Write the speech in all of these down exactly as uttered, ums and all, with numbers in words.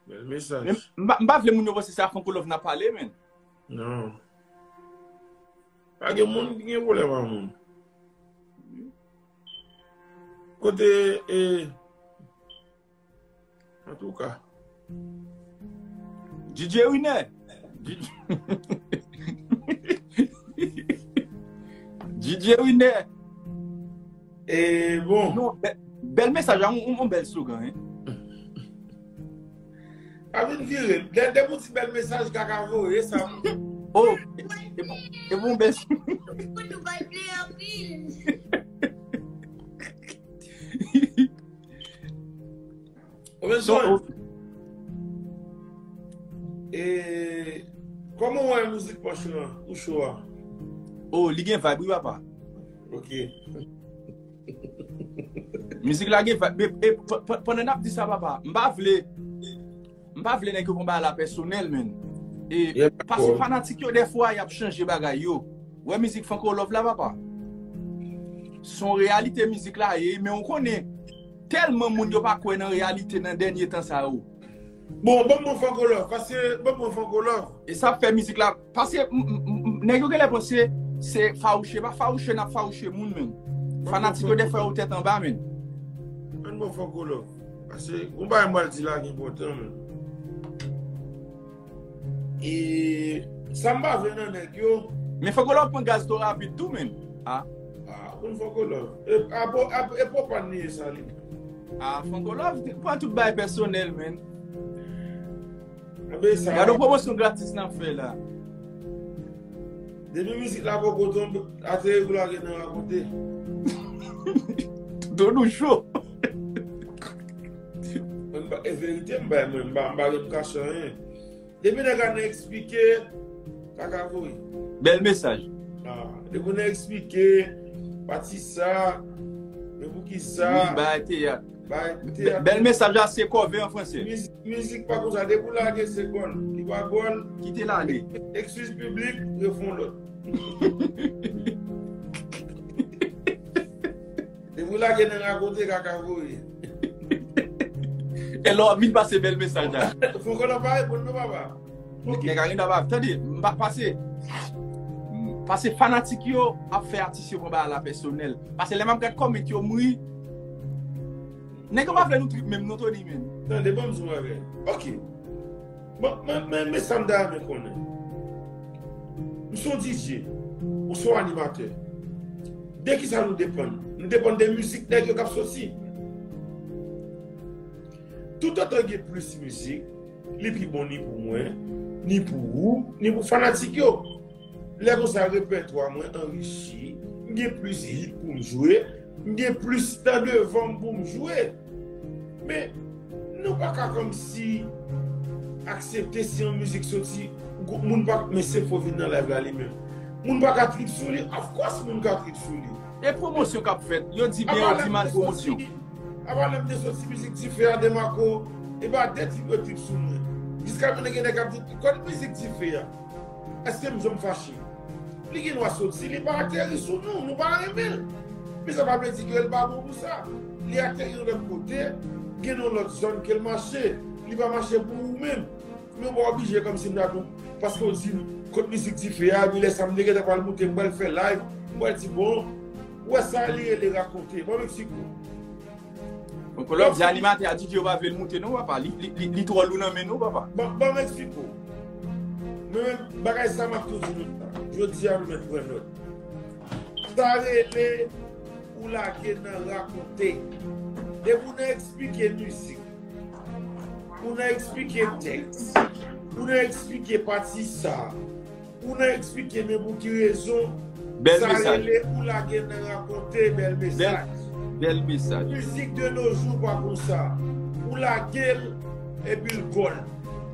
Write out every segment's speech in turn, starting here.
Bèl mesaj. Men m pa, m pa vle moun yo panse se a Franco Love n ap pale, men. Non. Pa gen moun ki gen pwoblèm ak moun. Kote, e, antouka. D J Winner. D J, D J Winner. E bon. Non, bè-, bèl mesaj, yon, yon, yon bèl slogan, hein. A vin vire. Dè, dè pou ti bèl mesaj kaka voye sa. Oh, e, e bon, e bon bèl. Pou nou bay play anpil. Ou bezwen. So, e, kòman w wè mizik Pòch lan ou cho a? Oh, li gen vibe, wi, papa. Ok. Mizik la gen vibe. E, e, p-, p-, pandan n ap di sa, papa, m pa vle, m pa vle nèg yo pran bagay la pèsonèl, men. E, yeah, paske fanatik yo, dèfwa, y ap chanje bagay yo. Wè mizik Franco Love la, papa. Se yon reyalite mizik la ye, men ou konnen, tèlman moun yo pa kwè nan reyalite nan dènye tan sa yo. Bon, ban mwen Franco Love, paske, ban mwen Franco Love. E sa fè mizik la, paske, m, m, m, nèg yo genlè panse se fawouche, pa fawouche n ap fawouche moun, men. Fanatik yo dèfwa yo tèt anba, men. Ban mwen Franco Love. Paske, gon bagay m pral di la ki enpòtan, men. E sa m pa vle nan nèg yo. Men Franco Love pran gaz twò rapid tou, men. Ah. Ah, konn Franco Love. E, a, po-, a, e pwopan li ye sa li. Ah, Franco Love pran tout bagay pèsonèl, men. Anben sa. Gade yon pwomosyon gratis n ap fè la. Depi mizik la poko tonbe, ateri ou lage nan rakonte. Doudou cho. Mwen, m pa, e verite m bay, mwen, m pa, m pa gen m kache anyen. Depi nèg la nan eksplike, kaka voye. Bèl mesaj. Ah, depi w nan eksplike, pati sa, men poukisa. Wi, bay teyat. Bay teyat. Bèl mesaj la, se kòve an franse. Mizik, mizik pa konsa, depi w lage se gòl. Li pa gòl. Kite l ale. Eskiz piblik, refè yon lòt. Depi w lage nan rakonte, kaka voye. E lè w ap vin pase bèl mesaj la. Fòk w pa reponn non, papa. Ok. Nèg a gen dwa pa tande, m pa pase. Pase fanatik yo ap fè atis yo pran bagay la pèsonèl. Pase lè m ap gad kòmant yo, m ri. Nèg yo pa vle nou trip menm non, Tony, menm. Tande, ban m di w yon bagay. Ok. Bon, men, men, men sa m ta renmen konnen. M se yon D J, ou se yon animatè. De kisa nou depann? Nou depann de mizik nèg yo k ap soti. Toutotan gen plis mizik, li pi bon ni pou mwen, ni pou ou, ni pou fanatik yo. Lè konsa, repètwa mwen anrichi, m gen plis hit pou m jwe, m gen plis tan devan m pou m jwe. Men, nou pa ka kòmsi aksepte si yon mizik soti, gwo-, moun pa, men se fò vin nan live la li menm. Moun pa ka trip sou li, of course moun ka trip sou li. E pwomosyon k ap fèt, yo di byen, yo di mal pwomosyon. Apa lè m te soti mizik Dife a, Demarco, e pa de trip yo trip sou mwen. Jiska konnen gen nèg k ap di, "Kot mizik Dife a?" Èske m janm fache? Li gen dwa soti, li pa ateri sou nou, nou pa renmen l. Men sa pa vle di ke l pa bon pou sa. Li ateri yon lòt kote, gen yon lòt zòn ke l mache. Li pa mache pou ou menm. Men w pa oblije kòmsi m ta tou, paske w di m, "Kot mizik Dife a?" Epi lè sa m te gentan pral moute, m pral fè live, m pral di, "Bon, ou wè sa li rele rakonte." Bon, Meksiko. Franco Love di animatè a D J yo pa vle l moute non, papa. Li, li, li, li twò lou nan men nou, papa. Bon, bon, Meksiko. Mwen menm, bagay sa m ap toujou di nou sa. Jodi a, nou mèt pran nòt. Sa rele ou lage nan rakonte. Depi w nan eksplike mizik, ou nan eksplike tèks, ou nan eksplike pati sa, ou nan eksplike men pou ki rezon, sa rele ou lage nan rakonte, bèl mesaj. Bèl mesaj. Mizik de nos jours pa konsa. Ou lage l, epi l gòl.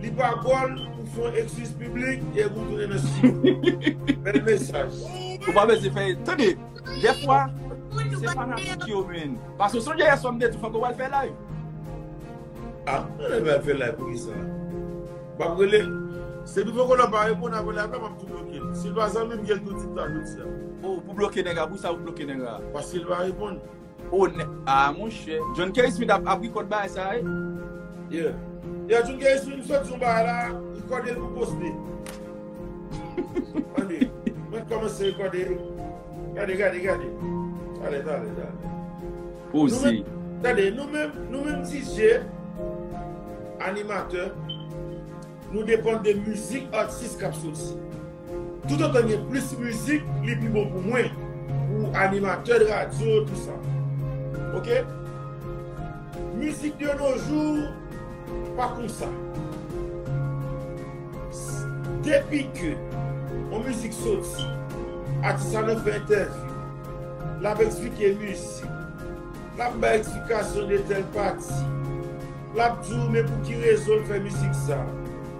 Li pa gòl, ou fè yon eskiz piblik, epi ou tounen nan estidyo. Bèl mesaj. Ou pa bezwen fè, tande, dèfwa, se fanatik yo, men. Paske w sonje yè swa m te di Franco pral fè live. Ah, mwen pral fè live pou kisa? M ap rele l. Se pi Franco Love pa reponn apre live la, m ap tou bloke l. Si l pa zanmi m, gen l tou di m sa jodi a. Oh, pou bloke nèg la, pou sa ou bloke nèg la? Paske l pa reponn. Oh, nè-, ah, monchè. John Kerry Smith ap, ap record bagay sa, wi. Yeah. Yo, Jun Kerry, si m sot di yon bagay la, rekòde l pou poste. Tande, mwen kòmanse rekòde. Gade, gade, gade. Talè, talè, talè. Poze. Nou menm, tande, nou menm, nou menm D J, animatè, nou depann de mizik atis k ap soti. Toutotan gen plis mizik, li pi bon pou mwen, pou animatè de radyo, tou sa. Oke? Mizik de nos jours, pa konsa. Depi ke yon mizik soti, atis la nan fè entèvyou, l ap eksplike mizik, l ap bay eksplikasyon de tèl pati, l ap di w men pou ki rezon l fè mizik sa.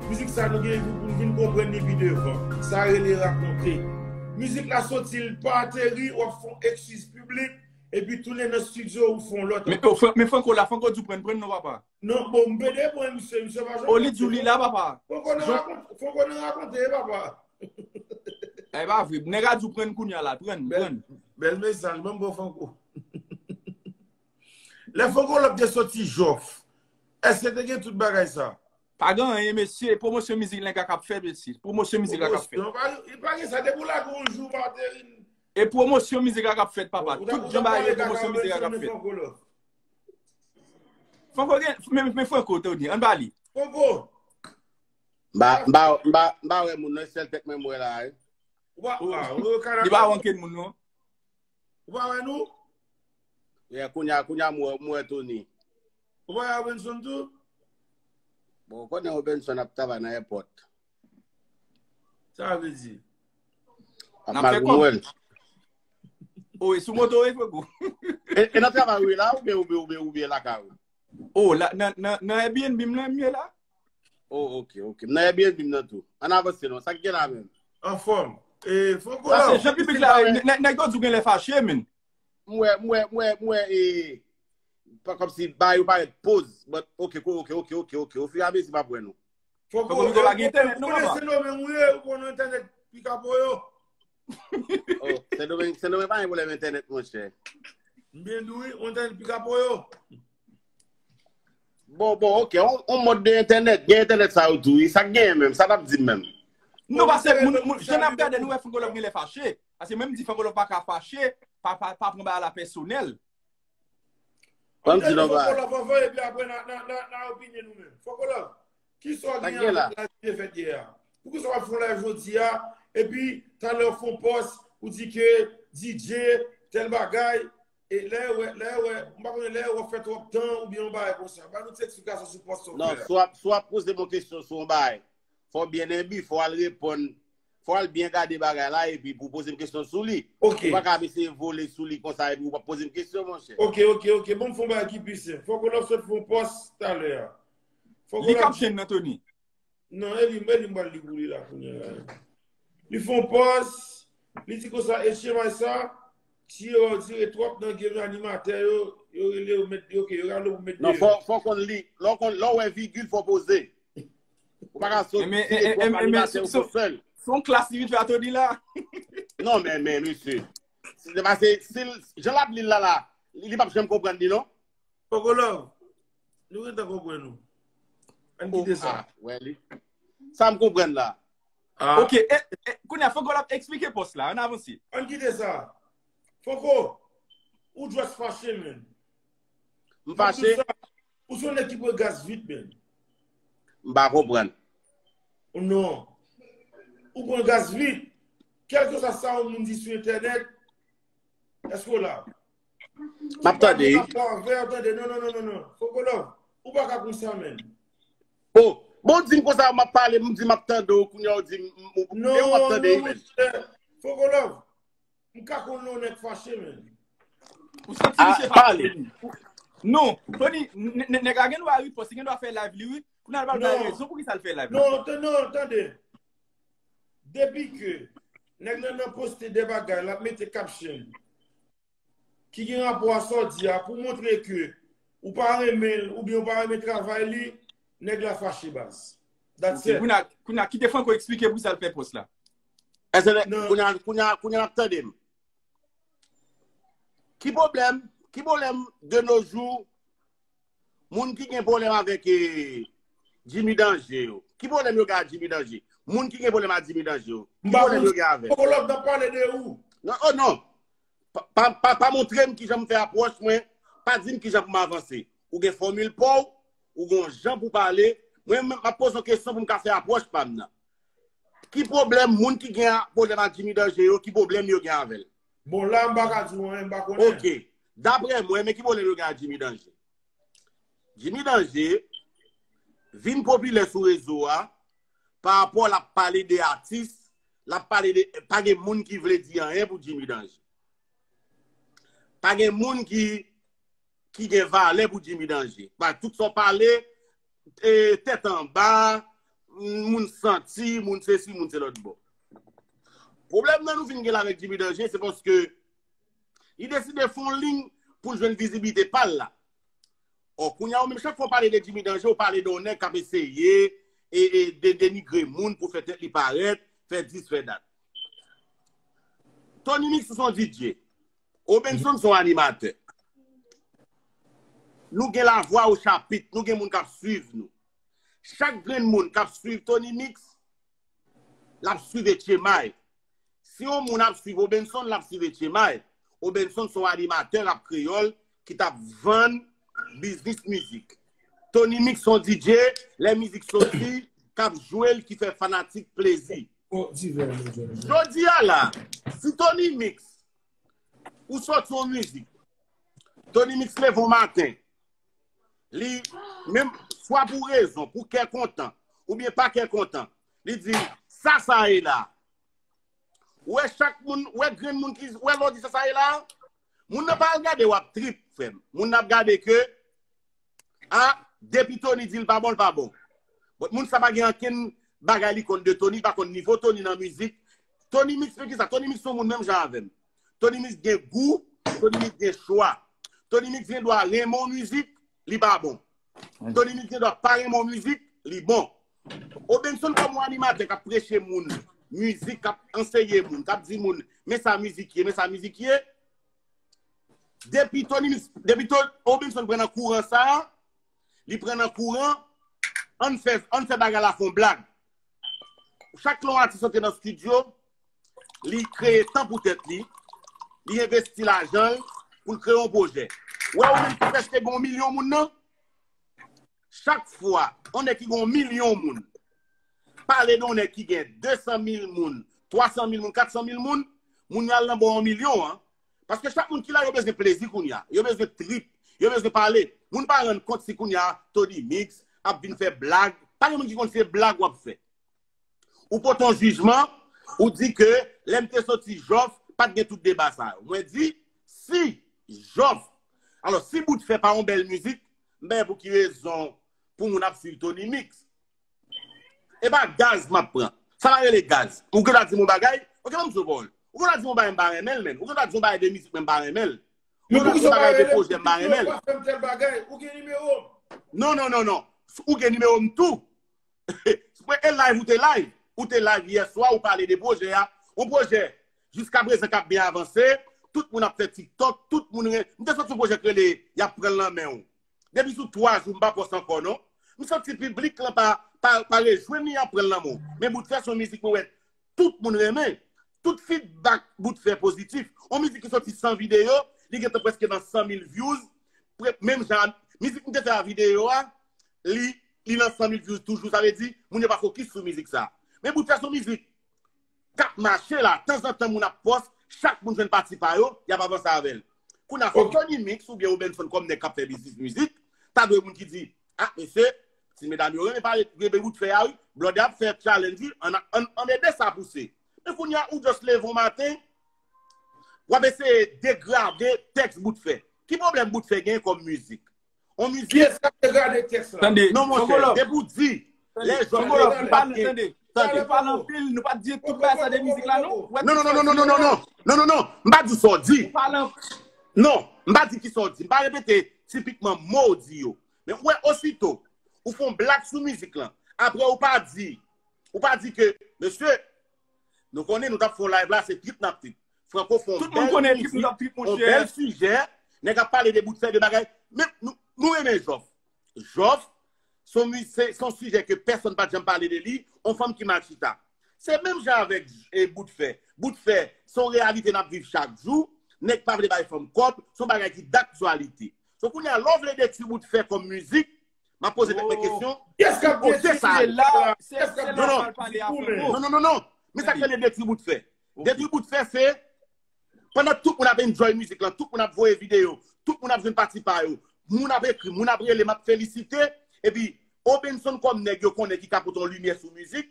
Mizik sa nou gen pou nou vin konprann li pi devan. Sa rele rakonte. Mizik la soti, l pa ateri, w ap fè yon eskiz piblik, epi tounen nan estidyo ou fè yon lòt. Men, oh, Fran- men Franco la, Franco di w prann, prann non, papa. Non, bon, m pede pran misye, misye pa janm Oh, li di w li la, papa. Fò konnen rakonte, fò konnen rakonte, papa. E pa vre, nèg a di w prann kounye a la, prann, Bèl, prann. Bèl mesaj, ban m pran Franco. Lè Franco Love te soti Jòf, èske te gen tout bagay sa? Pa gen anyen, mesye, pwomosyon mizik nèg la k ap fè, mesye. Pwomosyon mizik la k ap fè. Pwomosyon, pa, li pa gen sa, depi w lage yon jou, pa ateri. E pwomosyon mizik la k ap fèt, papa. Tout jan bagay yo, pwomosyon mizik la k ap fèt. Franco gen, men, men Franco, Tony, ann ba li. Franco. M pa, m pa, m pa, m pa wè moun nan, sèl tèt mwen m wè la, wi. Ou pa, ah, ou Kanada. Li pa wè ankenn moun, non. Ou pa wè nou? Yeah, kounye a, kounye a m wè, m wè Tony. Ou pa wè Robinson tou? Bon, ou konnen Robinson ap travay nan èpòt. Sa vle di? Ap N ap fè kòb. Magoumwèl. Oh, e sou moto, e, Franco? E, e nan travay ou ye la, oubyen, oubyen, oubyen, oubyen lakay ou? Oh, la, nan, nan, nan Airbnb m lan, m ye la. Oh, ok, ok. M nan Airbnb m nan tou. Ann avanse non. Sa k gen la menm? Anfòm. E, Franco Love. Paske jan piblik la, nè- nè- nèg yo di w genlè fache, men. M wè, m wè, m wè, m wè, e, pa, kòmsi bagay yo parèt poz. But, ok, ko- ok, ok, ok, ok. Ofiramezi m ap wè nou. Franco, Franco, Franco pa gen entènèt, non, papa. Ou konnen Sendomeng ou ye, ou konnen entènèt pika po yo. Oh, Sendomeng, Sendomeng pa gen pwoblèm entènèt, monchè. M byen di w, wi, entènèt pika po yo. Bon, bon, ok, on, on mòd de entènèt, gen entènèt sa yo tou, wi, sa k genyen menm, sa n ap di menm. Non, paske moun, moun, jan n ap gade, nou wè Franco Love genlè fache. Paske menm di Franco Love pa ka fache, pa, pa, pa pran bagay la pèsonèl. Ban m di nou bagay. Fòk w love anvan, epi apre n a, n a, n a, n a opinye nou menm. Fòk w love. Kisa w gen avèk live ki te fèt yè a? Poukisa w ap fè yon live jodi a, epi talè w fè yon pòs, ou di ke D J, tèl bagay, e lè yo wè, lè yo wè, m pa konnen lè yo wè w ap fè twòp tan oubyen yon bagay konsa. Ban nou ti eksplikasyon sou pòs sa w fè a. Non, si w ap, si w ap poze m yon kesyon sou yon bagay, fò w byen enbi, fò w al reponn, fò w al byen gade bagay la, epi pou w poze m kesyon sou li. Ok. Ou pa ka ap eseye vole sou li konsa, epi ou p ap poze m kesyon, monchè. Ok, ok, ok. Bon, m fè yon bagay ki pi senp. Fòk w ap sot fè yon pòs talè a. Fòk w ap Li k ap jwenn nan, Tony. Non, e li, e li m pral li pou li la kounye a la. Li fè yon pòs, li di konsa, e chemay sa, si yo dire twòp nan game animatè yo, yo rele yo met, ok, yo rale yo pou met deyò. Non, fò, fò w konn li. Lè w konn, lè w wè vigil, fò w poze. Ou pa ka sot dire twòp animatè yo pou sèl. Se yon klas li vin fè a Tony la. Non, men, men, mesye. Se paske, si l, jan l ap li l la, la, li p ap janm konprann li, non. Franco Love, nou gentan konprann ou. Ann kite sa. Ah, wè li. Sa m konprann la. Ah. Ok, e, e, kounye a, Franco Love, eksplike pòs la, ann avanse. Ann kite sa. Franco, ou just fache, man. M fache? Ou se yon nèg ki pran gas vit, man. M pa konprann. Non. Ou pran gas vit. Kèlkeswa sa yon moun di sou entènèt, èske w la? M ap tande, wi. Ou pa gen avè, tande. Non, non, non, non, non. Franco Love, ou pa ka konsa, man. Oh, bon, w di m konsa, m ap pale, m di m ap tande w, kounye a w di m, m, m, e w m ap tande, wi, man. Non, non, monchè. Franco Love, m ka konn lè yon nèg fache, man. Ou santi misye fache, Tony? Non, Tony, n-, n-, nèg la gen dwa riposte, li gen dwa fè live li, wi. Kounye a l pral bay rezon poukisa l fè live la. Non, non, tande. Depi ke nèg lan nan poste de bagay, l ap mete caption ki gen rapò a sa w di a pou montre ke ou pa renmen l oubyen ou pa renmen travay li, nèg la fache, baz. That's it. Kounye a, kounye a, kite Franco eksplike poukisa l fè pòs la. Èske kounye a, kounye a, kounye a n ap tande m? Ki pwoblèm? Ki pwoblèm de nos jours? Moun ki gen pwoblèm avèk, eh, Jimmy Danger yo? Ki pwoblèm yo gen ak Jimmy Danger? Moun ki gen pwoblèm ak Jimmy Danger yo, ki pwoblèm yo gen avè l? Poko lòt nan pale de ou. Non, oh non. Pa, pa, pa, pa montre m kijan m fè apwòch mwen, pa di m kijan pou m avanse. Ou gen fòmil pa w, ou gen yon jan pou pale. Mwen, m ap poze yon kesyon pou m ka fè apwòch pa m nan. Ki pwoblèm moun ki gen pwoblèm ak Jimmy Danger yo, ki pwoblèm yo gen avè l? Bon, la, m pa ka di w anyen, m pa konnen. Ok. Daprè mwen, men ki pwoblèm yo gen ak Jimmy Danger? Jimmy Danger vin popilè sou rezo a pa rapò l ap pale de atis, l ap pale de, pa gen moun ki vle di anyen pou Jimmy Danger. Pa gen moun ki, ki gen valè pou Jimmy Danger. Ba, tout sa w pale, e, tèt anba, moun santi, moun sesi, moun se lòt bò. Pwoblèm nan nou vin gen la avèk Jimmy Danger, se paske li deside fè yon liy pou l jwenn vizibilite pa l la. Ò, kounye a, ou menm, chak fwa w pale de Jimmy Danger, ou pale de yon nèg k ap eseye e, e de, denigre moun pou fè tèt li parèt, fè dis, fè dat. Tony Mix se yon D J. Obenson se yon animatè. Nou gen lavwa o chapit, nou gen moun k ap swiv nou. Chak grenn moun k ap swiv Tony Mix, l ap swiv Etchemay. Si yon moun ap swiv Obenson, l ap swiv Etchemay. Obenson se yon animatè rap kreyòl ki t ap vann biznis mizik. Tony Mix se yon D J, lè mizik soti, k ap jwe l, ki fè fanatik plezi. Jodi a la, si Tony Mix, ou sòti yon mizik, Tony Mix leve yon maten, li, menm swa pou rezon, pou kè kontan, oubyen pa kè kontan, li di, sa sa ye la? Ou wè chak moun, ou wè grenn moun ki, ou wè lè w di sa sa ye la? Moun nan pa al gade w ap trip, frè m. Moun nan ap gade ke, a, depi Tony di l pa bon, l pa bon. But moun sa pa gen ankenn bagay li konn de Tony, li pa konn nivo Tony nan mizik. Tony Mix, men ki sa? Tony Mix se yon moun menm jan avè m. Tony Mix gen gou, Tony Mix gen chwa. Tony Mix gen dwa renmen yon mizik, li pa bon. Tony Mix gen dwa pa renmen yon mizik, li bon. Obenson kòm yon animatè k ap preche moun mizik, k ap anseye moun, k ap di moun, men sa mizik ye, men sa mizik ye. Depi Tony Mix, depi To-, Obenson pran nan kouran sa a, li pran nan kouran, ann fè, ann fè bagay la fè yon blag. Chak lè yon atis antre nan estidyo, li kreye tan pou tèt li, li envesti lajan l pou l kreye yon pwojè. Ou wè ou menm ki prèske gen yon milyon moun nan, chak fwa yon nèg ki gen yon milyon moun pale de yon nèg ki gen de san mil moun, twa san mil moun, kat san mil moun, moun yo al nan bò yon milyon an. Paske chak moun ki la, yo bezwen plezi kounye a. Yo bezwen trip. Yo bezwen pale. Moun pa rann kont si kounye a Tony Mix ap vin fè blag. Pa gen moun ki konn se blag w ap fè. Ou pote yon jijman, ou di ke lè m te soti Jòf, pa t gen tout deba sa yo. Mwen di, si Jòf, alò, si Bout Fè pa yon bèl mizik, m pa wè pou ki rezon pou moun ap swiv Tony Mix. E pa gaz m ap pran. Sa pa rele gaz. Ou gen dwa di m yon bagay, ok, ban m sou pawòl. Ou gen dwa di m yon bagay m pa renmen l, menn. Ou gen dwa di m yon bagay de mizik mwen m pa renmen l. Ou gen dwa di m yon bagay de pwojè m pa renmen l. Ou gen nimewo m. Non, non, non, non. Ou gen nimewo m tou. Mwen e live ou te live. Ou te live yè swa, ou pale de pwojè a. Yon pwojè, jiska prezan k ap byen avanse. Tout moun ap fè TikTok, tout moun ren-, m te sòti yon pwojè k rele Y ap pran l nan men w. Depi sou twa jou, m pa pòs ankò, non. M santi piblik lan pa, pa, pa rejwenn li, y ap pran l nan men w. Men Bout Fè se yon mizik mwen wè tout moun renmen. Tout feedback Bout Fè pozitif. Yon mizik ki sòti san videyo, li gentan prèske nan san mil views. Pre-, menm jan, mizik m te fè a videyo a, li, li nan san mil views toujou. Sa vle di, moun yo pa fokis sou mizik sa. Men Bout Fè se yon mizik k ap mache la, tanzantan moun ap pòs, chak moun jwenn pati pa yo, y ap avanse avè l. Kounye a, fòk Tony Mix oubyen Obenson kòm nèg k ap fè biznis mizik, ta dwe moun ki di, a, mesye, ti medam yo renmen pale, renmen Bout Fè a, wi, Blòdè ap fè challenge, wi, ann, ann, ann ede sa pouse. Men kounye a, ou just leve yon maten, w ap eseye degrade tèks Bout Fè. Ki pwoblèm Bout Fè gen kòm mizik? On mizik. Kiyès k ap degrade tèks la? Tande, non, monchè, depi w di, lè Jòf te di pa gen, tande, nou pale anpil, nou pa di tout bagay sa de mizik la, non? Non, non, non, non, non, non, non, non, non, non, non, m pa di sa w di. Non, m pa di ki sa w di. M pa repete tipikman mo w di yo. Men ou wè, osito ou fè yon blag sou mizik lan, apre ou pa di, ou pa di ke, mesye, nou konnen nou t ap fè yon live la, se trip n ap trip. Franco fè yon bèl mizik, yon bèl sijè, nèg ap pale de Bout Fè, de bagay. Men nou, nou renmen Jòf. Jòf Se yon mi- se se yon sijè ke pèsonn pa t janm pale de li, yon fanm ki mal chita. Se menm jan avèk e, bout fè. Bout fè, se yon reyalite n ap viv chak jou. Nèg pa vle bay fanm kòb, se yon bagay ki daktyalite. So kounye a, lè w vle detwi bout fè kòm mizik, m ap poze tèt mwen kesyon. Kiyès k ap detwi? Se la, se la w pral pale a Franco. Non, non, non, non. Men sa k rele detwi bout fè. Detwi bout fè, se pandan tout moun ap enjoy mizik lan, tout moun ap voye videyo, tout moun ap jwenn pati pa yo, moun ap ekri, moun ap rele, m ap felisite, epi Obenson kòm nèg yo konnen ki ka pote yon limyè sou mizik,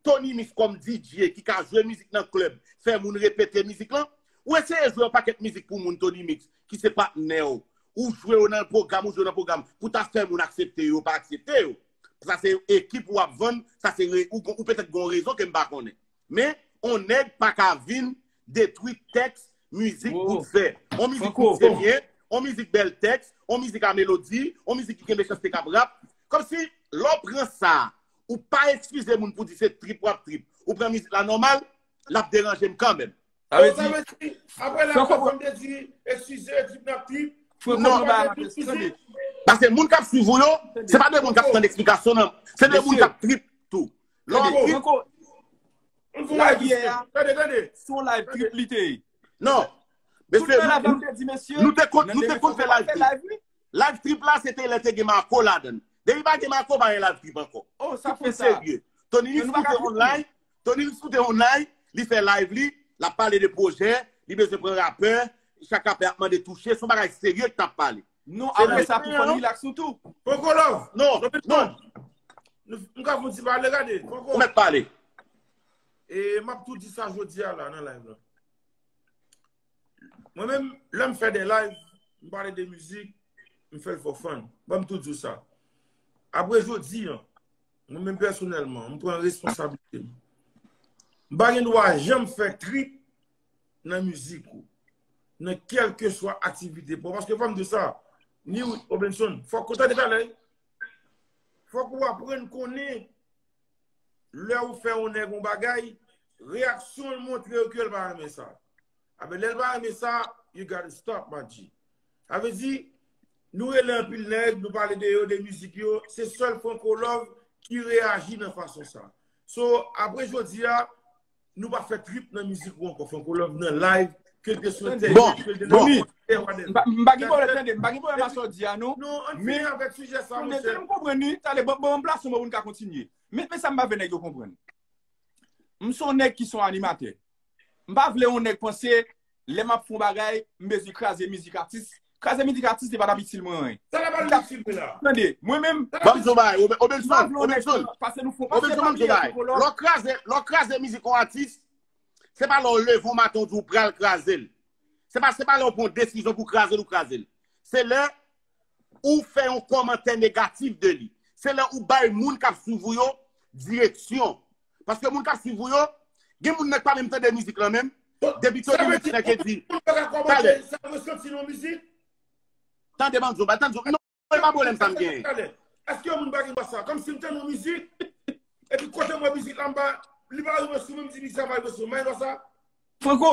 Tony Mix kòm D J ki ka jwe mizik nan klèb, fè moun repete mizik lan. Ou eseye jwe yon pakèt mizik pou moun, Tony Mix, ki se patnè w. Ou jwe yo nan pwogram, ou jwe yo nan pwogram, pou ta fè moun aksepte yo, pa aksepte yo. Sa se ekip ou ap vann, sa se re, ou, ou petèt gen yon rezon ke m pa konnen. Men, yon nèg pa ka vin detwi tèks mizik bout fè. Yon mizik ki serye, yon mizik bèl tèks, yon mizik a melodi, yon mizik ki gen mechanste k ap rap. Kòmsi, lè w pran sa, ou pa eskize moun pou di se trip w ap trip. Ou pran mizik la nòmal, l ap deranje m kanmenm. Sa vle di, apre la, fò m te di, eskize, trip n ap trip. Franco, nou bay la tande. Paske moun k ap swiv ou yo, se pa de moun k ap tann eksplikasyon, non. Se de moun k ap trip tou. Lè w ap trip, live yè a, se yon live trip li te ye. Non. Mesye, nou te konn, nou te konn fè live trip. Live trip la, se te lè te gen Marco ladan l. Depi pa gen Marco, pa gen live trip ankò. Tout moun serye. Tony Mix koute online, Tony Mix koute online, li fè live li, l ap pale de pwojè, li bezwen pran rapè, chak rapè ap mande touche, se yon bagay serye ki t ap pale. Non, apre sa pou fann relax nou tou. Franco Love. Non, non. M ka fon ti pale, gade. Franco. Ou mèt pale. E m ap tou di sa jodi a la nan live la. Mwen menm, lè m fè de live, m pale de mizik, m fè l for fun. Ban m tou di w sa. Apre jodi a, mwen menm pèsonèlman, m pran responsablite m. M pa gen dwa janm fè trip nan mizik ou, nan kèlkeswa aktivite pa w. Paske fò m di w sa, ni Obenson, fòk ou tande talè, fòk ou aprann konnen lè ou fè yon nèg yon bagay, reyaksyon l montre yo ke l pa renmen sa. Aben, lè l pa renmen sa, you gotta stop, my G. Sa vle di, nou rele anpil nèg, nou pale de yo, de mizik yo, se sèl Franco Love ki reyaji nan fason sa. So, apre jodi a, nou pa fè trip nan mizik ou ankò, Franco Love nan live, kèlkeswa entèvyou, kèlkeswa whatever. M pa gen pwoblèm, tande, m pa gen pwoblèm a sa w di a, non. Non, ann fini avèk sijè sa, monchè. Tande, tande, m konprann li, tande, ban, ban m plase yon mo pou n ka kontinye. Men, men sa m pa vle nèg yo konprann. M se yon nèg ki se yon animatè. M pa vle yon nèg panse, lè m ap fè yon bagay, m bezwen kraze mizik atis. Kraze mizik atis, li pa t ap itil mwen anyen. Sa la pa itil mwen la. Tande, mwen menm. Ban m di w bagay, Obe- Obenson, Obenson. Obenson, ban m di w bagay. Lè w kraze, lè w kraze mizik yon atis, se pa lè w leve yon maten w di w pral kraze l. Se pa, se pa lè w pran yon desizyon pou kraze l ou kraze l. Se lè ou fè yon kòmantè negatif de li. Se lè ou bay moun k ap swiv ou yo direksyon. Paske moun k ap swiv ou yo, gen moun nan k pa menm tande mizik lan menm. Depi Tony Mix nan ke di. Talè. Sa resanti nan mizik? Tande, ban m di w, tande, non, e pa pwoblèm sa m genyen. Èske yon moun pa gen dwa sa? Kòmsi m tande yon mizik, epi kote m wè mizik la, m pa, li pa rive sou mwen, m di mizik sa pa rive sou mwen, m pa gen dwa sa? Franco,